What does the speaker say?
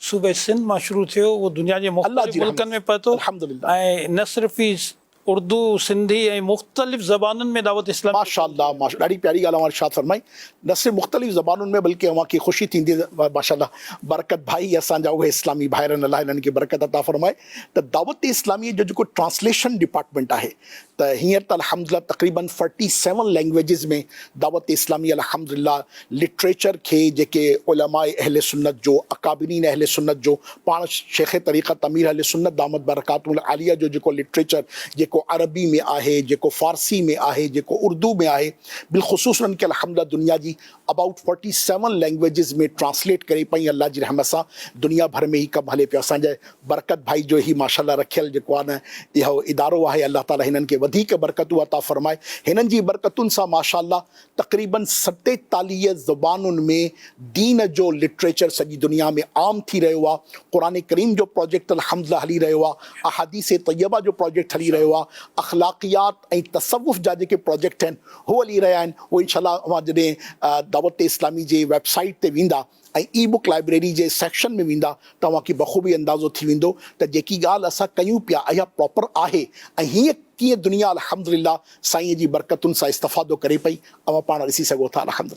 صوبي سنڌ مان شروع ٿيو اهو دنيا جي الله مختلف جي رحمت ملڪن ۾ پهتو الحمدلله. ۽ نه صرف هي اردو، سنڌي ۽ مختلف زبانن ۾ دعوت اسلامي جو ڪم ماشاءالله ٿي ماشاء ڏاڍي پياري ڳالهه اوهان ارشاد فرمائي نه صرف مختلف زبانن ۾ بلڪه اوهان کي خوشي ٿيندي ماشاءالله برڪت ڀائي اسان جا اهي اسلامي ڀائر آهن الله انهن کي برڪت عطا فرمائي ته دعوت اسلامي جو جيڪو ٽرانسليشن ڊپارٽمينٽ آهي ته هينئر ته الحمدلله تقريباً فورٽي سيون لينگويجز ۾ دعوت اسلامي الحمدلله لٽريچر کي جيڪي علماء اهل سنت جو اڪابرين اهل سنت جو پاڻ شيخ طريقت امير اهل سنت دامت برڪاتهم العاليه جو جيڪو لٽريچر جيڪو عربي ۾ آهي جيڪو فارسي ۾ آهي جيڪو اردو ۾ آهي بالخصوص انهن کي الحمدلله دنيا جي about forty seven languages ۾ translate ڪري پئي الله جي رحمت سان دنيا ڀر ۾ هي ڪم هلي پيو اسان جي برڪت ڀائي جو هي ماشاءالله رکيل جيڪو آهي نه اهو ادارو آهي الله تعالي هنن کي وڌيڪ برڪتون عطا فرمائي هنن جي برڪتن سان ماشاءالله تقريبن 47 زبانن ۾ دين جو لٽريچر سڄي دنيا ۾ عام ٿي رهيو آهي قرآن ڪريم جو پروجيڪٽ الحمدلله هلي رهيو آهي احاديث طيبه جو پروجيڪٽ هلي رهيو آهي اخلاقيات ۽ تصوف جا جيڪي پروجيڪٽ آهن هو هلي رهيا آهن اهي انشاء الله اوهان جڏهن دعوت اسلامي جي ويب سائيٽ تي ويندا ۽ اي بڪ لائبريري جي سيڪشن ۾ ويندا ته اوهان کي بخوبي اندازو ٿي ويندو ته جيڪي ڳالهه اسان ڪيون پيا اها پراپر آهي ۽ هيئن ڪيئن دنيا الحمدلله سائين جي برڪتن سان استفادو ڪري پئي اوهان پاڻ ڏسي سگهو ٿا الحمدلله.